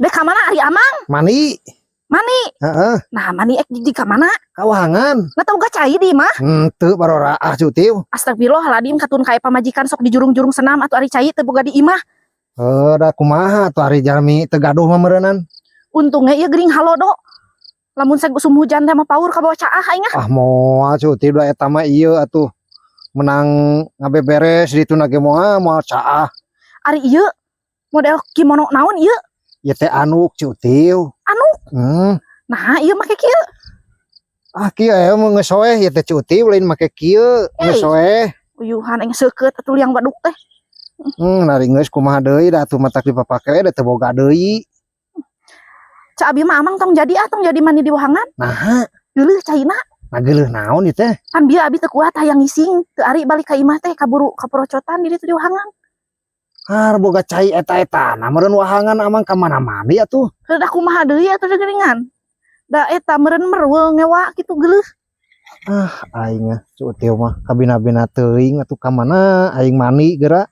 Dek ka mana ari Amang? Mani. Mani. Heeh. Nah, mani ek di ka mana? Ka wahangan. Nggak tau gak cai di mah. Henteu, baroraah, Ceu Utiu. Astagfirullahaladzim, katun kayak pamajikan sok dijurung-jurung senam atau ari cai teu boga di imah. Heuh, da kumaha atuh, ari jalmi teu gaduh mah meureunnan. Untungnya ieu gering halodo. Lamun saya usum hujan teh mah paur kabawa caah aing ah. Ah, moal, Ceu Utiu, da eta mah ieu atuh menang ngabeberes di ditu ge moal moal caah. Ari ieu model kimono naon ieu? Ieu teh anuk, Ceu Utiu. Anuk. Nah, ieu make kieu. Ah, kieu aya mah geus soeh ieu teh, Ceu Utiu, lain make kieu, geus Eh. soeh. Uyuhan aing seukeut atuh liang waduk teh. Ari geus kumaha deui da atuh, matak dipapake da teu boga deui. Cak abi mah, Amang, tong jadi ah, tong jadi mandi di wahangan. Nah, Geuleuh caina. Nah, geuleuh naon ieu teh? Pan bieu abi teu kuat hayang ngising, teu ari balik ka imah teh kaburu kaprocotan di ditu di wahangan. Har boga cai eta-eta, nah meureun wahangan Amang ka mana mandi atuh? Heuh, da kumaha deui atuh geuningan. Da eta meureun merueung ngewa kitu geuleuh. Ah, aing ah, Ceu Utiu mah kabina-bina teuing atuh, ka mana aing mandi geura.